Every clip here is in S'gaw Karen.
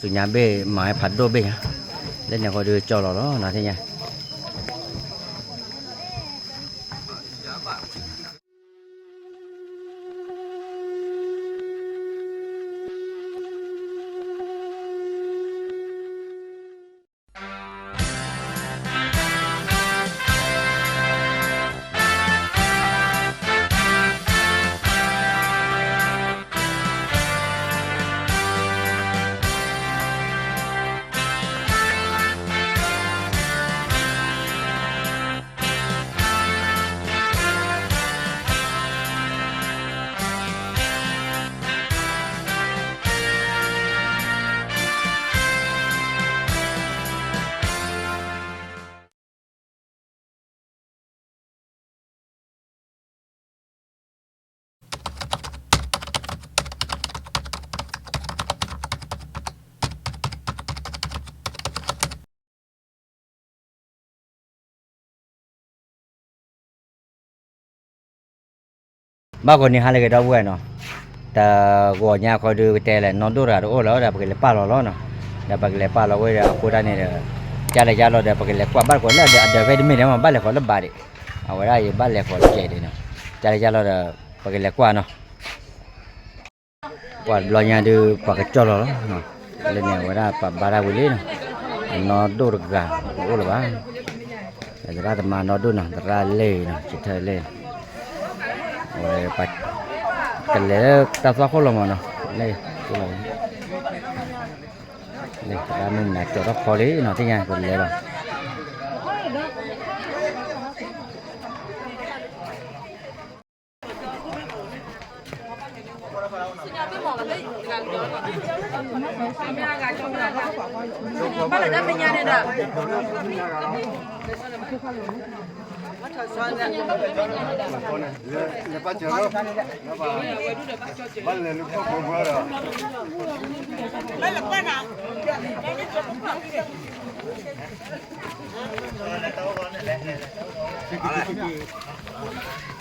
သူညါဘ့ၣ်မၤဝဲဖးဒိၣ်ဘ့ၣ်ညါ, လၢန့ၣ်ဃီဒုးကၠီလီၤလီၤ နီၤသ့ၣ်ညါ. ဘၣ်ဂီၤန့ၣ်ဟါလၢအဂ့ၤ ဒီပုၢ်ဝဲၢ်နီၤ, တဂီၤညါဃီဒုးကတဲလဲၣ် နီၢ်ဒိၣ်တဂၤတအိၣ်လၢၤဒီး ပကလဲၤပာ်လီၤလီၤနီၤ, ဒီးပကလဲၤပာ်လီၤဝဲဒီးအဃိဒၣ်န့ၣ်ဒီး ကၢ်လဲၤကၢ်လီၤဒီး ပကလဲၤကွၢ်ဘၣ်တကိးလၢအဒၢးဖဲတမ့ၢ်ဒံးမး ဘၣ်လဲၤဃီၤလၢဘးဒံး, အဝဲဒၣ်ယဘၣ်လဲၤဃီၤကဲးဒံးနီၤ, ကၢ်လဲၤကၢ်လီၤဒီး ပကလဲၤကွၢ်နီၤ. ပှၤတဘျီညါဒုး ပှၤကကၠီလီၤလီၤ, လၢန့ၣ် အဝဲဒၣ်ပှၤဘါတၢ်ဝံၤလံနီၤ, အနီၢ်ဒိၣ်တဂၤ တအိၣ်လၢၤဘၣ်, သရၣ်သမါနီၢ်ဒိၣ်နီၤ, သရၣ်လဲၢ်နီၤ, ဆံထၢၣ်လဲၢ်, အဝဲ ကလဲၤလၢတၢ်သွၣ်ခိၣ်လီၤမးနီၤ, လဲၢ်, လဲၢ်သရၣ်မုၣ်နၤကၠီထီၣ်ခီလံနီၤ, သ့ၣ်ညါကလဲၤလီၤ.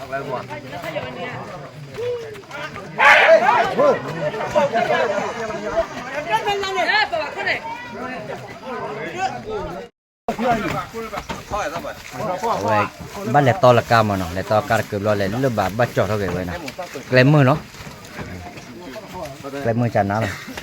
အဝဲ ဘၣ်လဲၤတီလၢကါမးနီၤ, လဲၤတီကါတကုာ်ဘျီလဲၤလၢဘၣ် ဘၣ်ကၠီထီၣ်က့ၤဝဲနီၤ, ကျဲမုၢ်လီၤ, ကျဲမုၢ်ကနါလီၤ. လ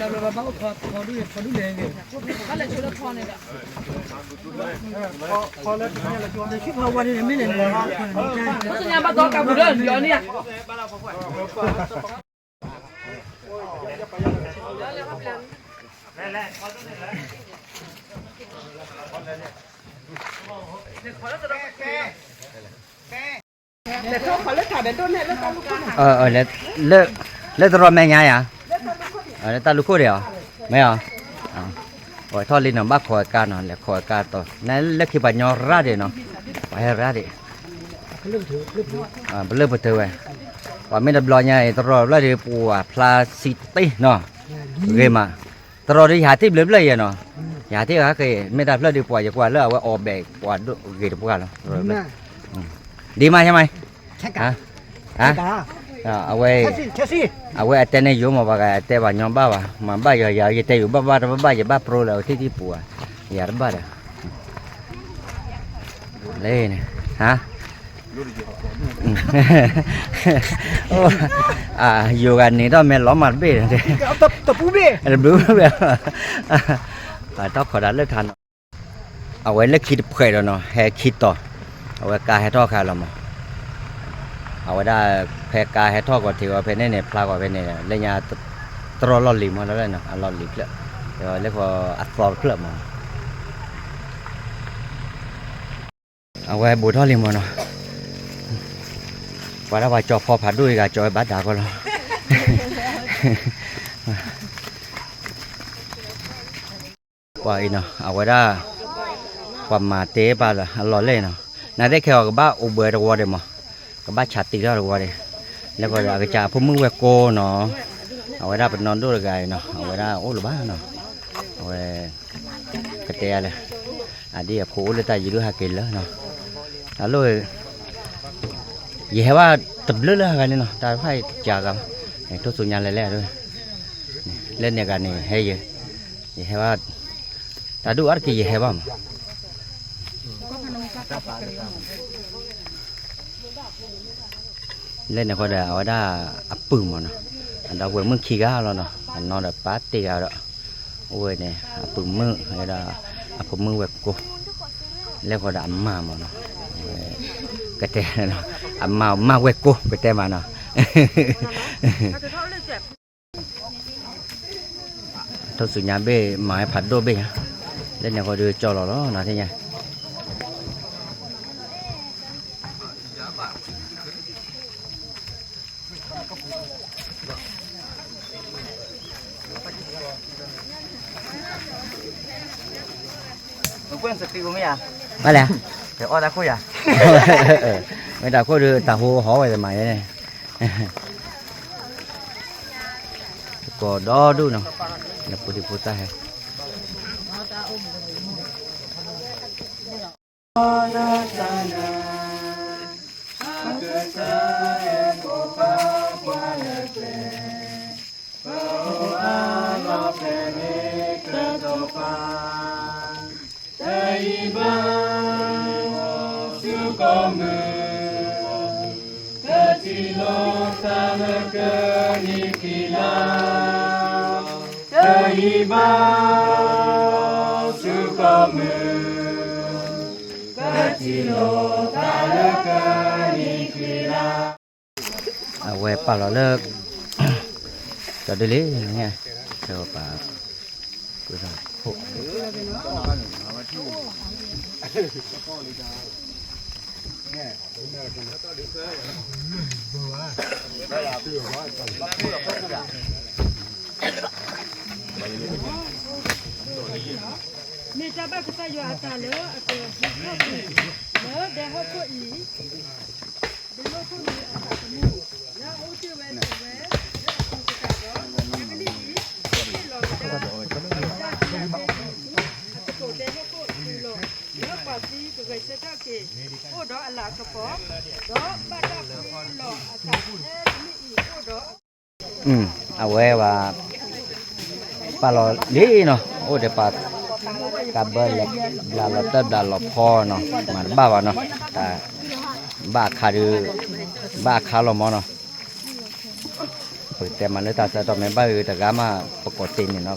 ၢ လၢသရီမဲာ်ညါယၤ, လၢတၢ်လူၢ်ခိၣ်ဒံးဧါ, မ့ၢ်ဧါ, အဝဲထီၣ်လံနီၤ, ဘၣ်ခိးအကါနီၤ, လဲၤခိးအကါတီၤ, နလၢခံပှၤညီရၣ်ဒံးနီၤ, ပှၤဟဲရၣ်ဒံး, ပလၢၢ်ပတၢ်ဝဲ, ပှၤမ့ၢ်တဘျီညါအံၤ သရီဘျီဒံး ပှၤဖျါဆံတ့ၢ်နီၤ, ဂ့ၤမး, သရီဒုးယဟးထံၣ်ဘျၢဘျၢယဲနီၤ, ယဟးထံၣ်ဟဲက့ၤ မ့ၢ်တၢ်ဖျၢၣ်ဒုးပှၤယကွၢ်လၢအဝဲအီၣ်ဘဲးပှၤဒိၣ်ဂ့ၤတပှၢ်လီၤ, ဒ်မးယမး, အဝဲ အဝဲအတဲန့ၣ်ယိၤမး ပှၤဂၤအတဲပှၤညီဘၣ်ဘၣ်, မၤဘၣ်ယၤ ယၤ ယတဲယိၤဘၣ်ဘၣ်တဘၣ်ဘၣ် ယဘၣ်ပြိလၢအထံၣ်ထံၣ်ပူၤဧါ, ယၤတဘၣ်ဒီး လၢန့ၣ်, ဟါ, ယိၤဂၤန့ၣ်ဒီးမ့ၢ်လီၤမးတဘ့ၣ်, တဘျုးဘ့ၣ်, ပှၤတီၢ်ခိးဒၣ်လၢထါနီၤ, အဝဲလၢခံတဖှဲးဒီးနီၤ ဟဲခံတီၤ, အဝဲကါဟဲထီၣ်ခါလီၤမး, အဝဲဒၣ် ဖဲကါဟဲထီၣ်ကီးထံးဝဲဖဲန့ၣ်န့ၣ် ဖျါကီးဖဲန့ၣ် လၢညါ တရီၢ်လီၢ်လံၤမးလီၤ, အလီၢ်လံၤဖျၢၣ်, လၢဃီအသီတဖျၢၣ်မး အဝဲဘူးထီၣ်လံမးနီၤ, ပှၤဒၣ်ပှၤကၠီဖီဖးဒိၣ်အံၤဂၤကၠီဝဲဘၣ်ဒၣ်ကီလီၤ, ပှၤအံၤနီၤ အဝဲဒၣ် ပှၤမၤတ့ၢ်ပာ်လၢအလီၢ်လဲၣ်နီၤ, နသ့ၣ်ခဲအီၤကဘၣ်အိၣ်ဘှံးတဝီဒံးမး, ကဘၣ်ဆးတံၢ်ထီၣ်တဝီဒံး, လၢကီးဒီးအကစၢ်အဖိမုၣ်ဝဲၢ်ကိာ်နီၤ, အဝဲဒၣ်ပနီၢ်ဒိၣ်တဂၤအံၤနီၤ အဝဲဒၣ်အိၣ်လၢၤဘၣ်နီၤ, အဝဲ ကတဲယၤလၢ အဒ်အဖိအိၣ်လၢတၢ်ယံၤဒုဟးက့ၤလၢာ်နီၤ, အလိၣ် ယဟဲဘၣ်တဘျုးလၢဟးဂၤန့ၣ်နီၤ တၢ်တဖၣ်ကၢ်ဂၤ, ထိၣ်သူညါလဲၤလဲၣ်, လၢန့ၣ်ဂၤန့ၣ် ဟဲယဲၢ် ယဟဲဘၣ်, တၢ်ဒူၣ်အါတက့ၢ်ယဟဲဘၣ်မး, လၢန့ၣ်ဃီဒီး အဝဲဒၣ်အပုၢ်မးနီၤ, အဒီပုၢ်ဝဲၢ်မုၣ်ခံဂၤလီၤနီၤ, အနီၢ်ဒီးပာ်တ့ၢ်ဂၤဒီး, အိၣ်ဝဲန့ၣ် အပုၢ်မုၣ်ဝဲဒၣ်, အဖိမုၣ်ဝဲၢ်ကိာ်, လၢဃီဒီးအမါမးနီၤ, ကတဲ, အမါမါဝဲၢ်ကိာ် ကတဲမးနီၤ ထိၣ်ဆူညါဘ့ၣ် မၤဝဲဖးဒိၣ်ဘ့ၣ်ညါ, လၢန့ၣ်ဃီဒုးကၠီလီၤလီၤ နၤသ့ၣ်ညါ ဘၣ်လဲၣ်, မ့ၢ်တၢ်ခိၣ်ဒီးတၢ်ဟိဟီဝဲတမၤယဲန့ၣ်, ကိးဒီဒူၣ်နီၤ, နဖိဒံဖိသၣ်ဟဲ တယံာ်ဘၣ်, ဆူကီၢ်မုၢ်, တထံၣ်လိာ်သးလၢကနံၣ်ကံလၤ, တယံာ်ဘၣ်, ဆူကီၢ်မုၢ်, တထံၣ်လိာ်သးလၢကနံၣ်ကံလၤ အဝဲပာ်လီၤလၢ ကၠီဒုလ့ၣ်, ပာ်, မ့ၢ်တၢ်ဘၣ်ကစၢ်ယွၤအသးလၢအကဟံးထီၣ်ကွံာ် လၢဒဲဟီၣ်ခိၣ်အံၤ ဒုးလိၣ်ထီၣ်န့ၢ်အသးသမူ လၢအအိၣ်တ့ၢ်ဝဲဒၣ်ဝဲလၢအပူၤသတးဒီး အကနံၣ်အံၤ ဟ့ၣ်လီၤကဒါက့ၤ တၢ်ဒဲဟီၣ်ခိၣ်တုၤလီၤ လၢပှၤသံကဂဲၤဆၢထၢၣ်က့ၤ အိၣ်ဒီးအလၤကပီၤ ဒီးဘၣ်တၢ်ပှဲၤလီၤအသးဖဲတနံၣ်အံၤအိၣ်ဒီး အဝဲဝဲ ပာ်လီၤလံနီၤ, အိၣ်ဒီးပှၤ ကးဘၢလဲၤ ဘျးလီၤတၢ်ဘျးလီၤဖီနီၤ, မၤတဘၣ်ဘၣ်နီၤ, တၢ် ဘၣ်အခါဒုး ဘၣ်အခါလီၤမးနီၤ, ပကတဲမးလၢတၢ်ဆၢကတီၢ်မ့ၢ်ဘၣ်ဂ့ၤတဂၤမး ပကိးသ့န့ၣ်နီၤ,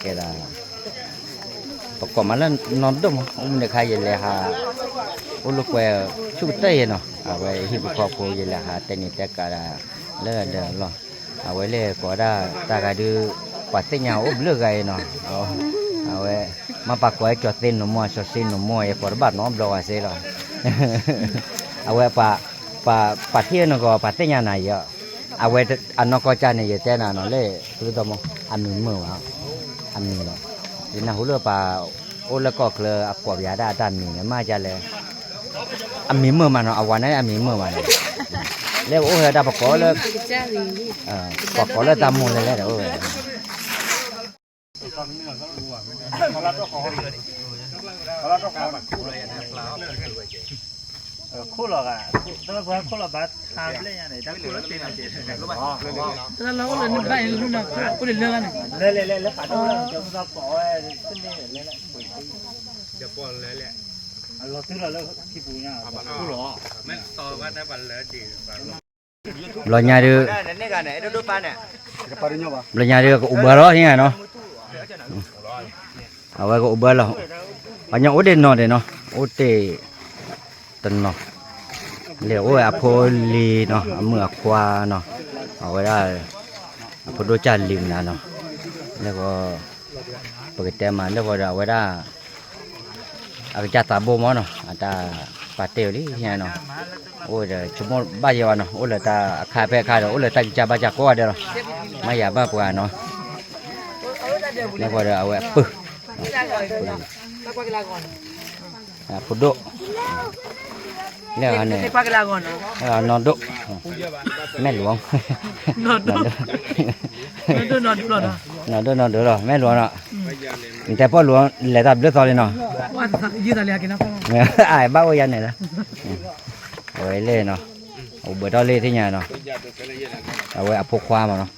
ကဲဒၣ် ပကိးမးလၢနီၢ်ဒိၣ်မး အိၣ်မူတခါယလဲၤဟး အိၣ်လၢကွဲၤဆူၣ်ကတၢၢ်ယဲနီၤ, အဝဲဟံၣ်ဖိဃီဖိယလဲၤဟးတဲန့ၣ်တဲကးဒၣ် လၢဒီးလီၢ်, အဝဲလဲၤကိးဒၣ်တၢ်ဂၤဒုး ပှၤသ့ၣ်ညါအိၣ်ဘျုးဂၤအံၤနီၤ, အဝဲ မ့ၢ်ပှၤကိးဝဲကၠီၤသ့နိမိၢ် ကၠီၤသ့နိမိၢ် ယကိးတဘၣ်နီတဘျီဘၣ်စ့လီၤ, အဝဲ ပှၤထံၣ်နဂီၢ် ပှၤသ့ၣ်ညါနၤယၤ, အဝဲအနီၢ်ကီၢ်ကၢ်န့ၣ် ယတဲနၤနီၤလၢ သုတမီၢ် အမံၤမုာ်ဘၣ်, အမံၤလီၤ, ယနၢ်ဟူလၢပှၤ အိၣ်လၢကီၢ်ချၢအကိးပယၤဒၣ်အတၢ်မံၤန့ၣ် မ့ၢ်ကလဲၣ်, အမံၤမုာ်မးနီၤ အဝၤန့ၣ်အမံၤမုာ်မးနီၤ, လၢပအိၣ်ဟဲဒၣ်ပကိးလၢ ပှၤကိးလၢတၢ်မိၢ်လဲၣ်လဲၣ်ဒီးအိၣ်ဝဲ ခိၣ်လီၤဂၤ, တၢ်ခိၣ်လီၤဘၣ်ထါဘျဲၣ်ညါန့ၣ် တၢ်ခိၣ်လီၤသ့ၣ်န့ၣ် တၢ်လီၢ်အိၣ်လၢနဘၣ်အံၤလၢနခိၣ်အိၣ်လၢလၢဂၤန့ၣ်, လဲၤလဲၤလဲၤလဲၤ ပာ်တအိၣ်လၢနကၠီမုၢ်သးပိာ်ဝဲ သ့ၣ်န့ၣ်လဲၤလဲၤ အလီၤတုၤလီၤလၢခံပူၤညါ, ခိၣ်လီၤ ဘျီညါဒုး, ဘျီညါဒုးကအိၣ်ဘၣ်လီၤသ့ၣ်ညါနီၤ, အဝဲကအိၣ်ဘၣ်လီၤ, ပှၤညီအိၣ်တ့ၢ်နီၤဒဲးနီၤ, အိၣ်တ့ၢ်တနီၤ, လဲၤအိၣ်ဝဲအဖိလံၤနီၤ အမုၣ်အခွါနီၤ, အဝဲဒၣ် အဖိဒိၣ်ကၢ်လံၤမနုၤနီၤ, လၢဃီ ပကတဲမးလၢဃီဒီးအဝဲဒၣ် အကစၢ်သးဘိမးနီၤ အတၢ်ပာ်တ့ၢ်အီၤလံနီၤ, အိၣ်ဒီးဆိကမိၣ်ဘၣ်ယဲဘၣ်နီၤ အိၣ်လၢတၢ်အခါဖဲအခါဒီး အိၣ်လၢတၢ်ကစၢ်ဘၣ်ကစၢ်ကိးဂၤဒဲးလီၤ, မ့ၢ်ယၤဘၣ်ပှၤနီၤ, လၢဃီဒီးအဝဲအပုၢ် အဖိဒိၣ် လၢဂၤန့ၣ် နီၢ်ဒိၣ် မဲာ်လူၤ နီၢ်ဒိၣ် နီၢ်ဒိၣ်နီၢ်ဒိၣ်လီၤ မဲာ်လူၤနီၤ, နတဲပီၢ်လူၤ လဲၤတၢ်ဘျုးသီလံနီၤ, အဘၣ်အိၣ်ယၤန့ၣ်လီၤ, အဝဲလဲၣ်နီၤ, အိၣ်ဘှံးထီၣ်လံသ့ၣ်ညါနီၤ, အဝဲအဖိခွါမးနီၤ,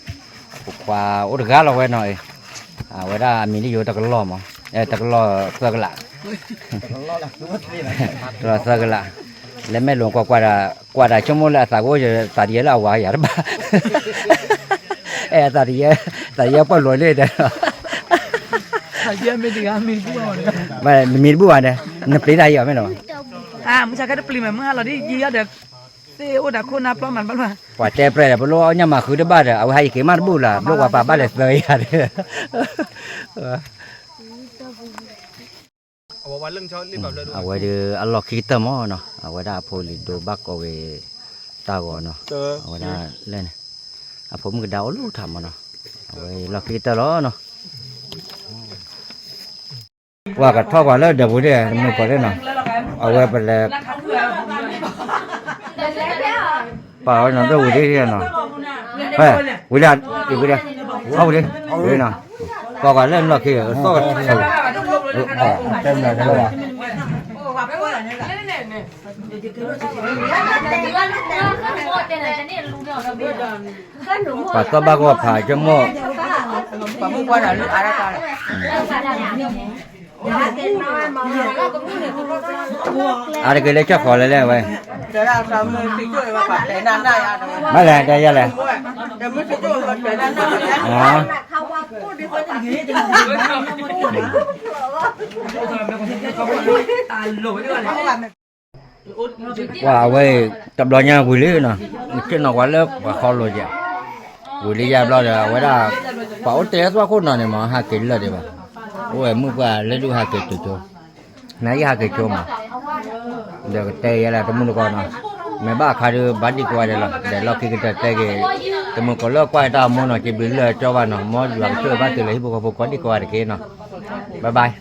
အဖိခွါအိၣ်တဂၤလီၤဝဲနီၤ, အဝဲဒၣ်အမံၤလၢယိၤတကလီၢ်မး, တကလီၢ်သၢကလး, တကလီၢ်သၢကလး, လၢမဲာ်လိၤကွၢ်ကွၢ်တၢ်, ကွၢ်တၢ်ဆိကမိၣ်လၢအသးကအိၣ် သးတယဲလၢအဝၤယၤတဘၣ်, အဲ သးတယဲပှၢ်လိၤလၢဒီး မံၤတဘူၣ်ဘၣ်န့ၣ်, နပျံၤတၢ်ယံၤအီၤမ့ၢ်လီၤ, မုၢ်ဆါခဲတပျံၤမး မုၢ်ဟါလီၤဒ်ယံၤအီၤဒီး, သ့ၣ်အိၣ်တၢ်ခိၣ်နၢ်ပျီမးတဘၣ်လီၤ, ပှၤတဲပြဲၢ်ဒီး ပလိၣ်အီၣ်ညၣ်မၤဃုတဘၣ်ဒီး အဝဲဟဲယက့ၤမးတဘူၣ်လၢ် ပလိၣ်ပှၤပာ်ဘၣ်လဲၤသၢယၤဒီး အဝဲဒၣ်အလီၢ်ခံကတၢၢ်မးနီၤ, အဝဲဒၣ်အဖိလံၤဒိဘၣ်ကိးဝဲတၢ်ဂီၤနီၤ, အဝဲဒၣ်လဲၣ်န့ၣ်, အဖိမုၣ်ကဒါအိၣ်လၢထးမးနီၤ, အဝဲလီၢ်ခံကတၢၢ်လီၤနီၤ, ပှၤကထီၣ်ပှၤလၢဒၢးပူၤဒၣ် တမုၢ်ကီးဒၣ်နီၤ, အဝဲပလဲၤ ပာ်ဝဲနီၤ ဒိၣ်ဝံၤဒၣ်နီၤ, ဝံၤဒၣ်, ဝံၤဒၣ်, ဟီၣ်ဝံၤဒၣ်, ဝံၤနီၤ, ပှၤကွၢ်လၢနလီၢ်ခံ သီၣ်ကထီၣ်, တဲမနုၤတဲလီၤ, ပှၤသီၣ်ဘၣ်ဂီၢ်ဖးကမိၣ်, အါတက့ၢ်လၢကၠီၣ်ဃီၤလဲၣ်လဲၣ်ဝဲ, မ့ၢ်လဲၣ် တဲယၤလဲၣ်, ပှၤအဝဲအံၤ တဘျီညါဝံၤလံနီၤ, နထံၣ်နီၢ်ကွၢ်လၢပှၤဃီလိၤယဲၢ်, ဝံၤလံယါဘျီဒီး အဝဲဒၣ် ပှၤအိၣ်တဲသီခိၣ်နီၤန့ၣ်မး ဟးက့ၤလၢာ်ဒံးဘၣ်, အိၣ်ဝဲမုၣ်ပှၢ်လၢဒုးဟးက့ၤတုၤကၠိ, နယဟးက့ၤကၠိမး, ဒီးကတဲယဲလၢတမုၢ်တကိးနီၤ, မ့ၢ်ဘၣ်အခါဒုး ဘၣ်ဒံးကိးဂၤဒဲးလီၤ, ဒီးလီၢ်ခံကတၢၢ်တဲက့ၤ, တမုၢ်ကိးလၢကွၢ်တၢ်အမိၢ်နီၤ က့ၤဘျုးလၢကၠီဘၣ်နီၤ, မ်ယွၤကဆိၣ်ဂ့ၤဘၣ်သုလၢဟံၣ်ဖိဃီဖိကိးဒံးကိးဂၤတက့ၢ်နီၤ, bye bye.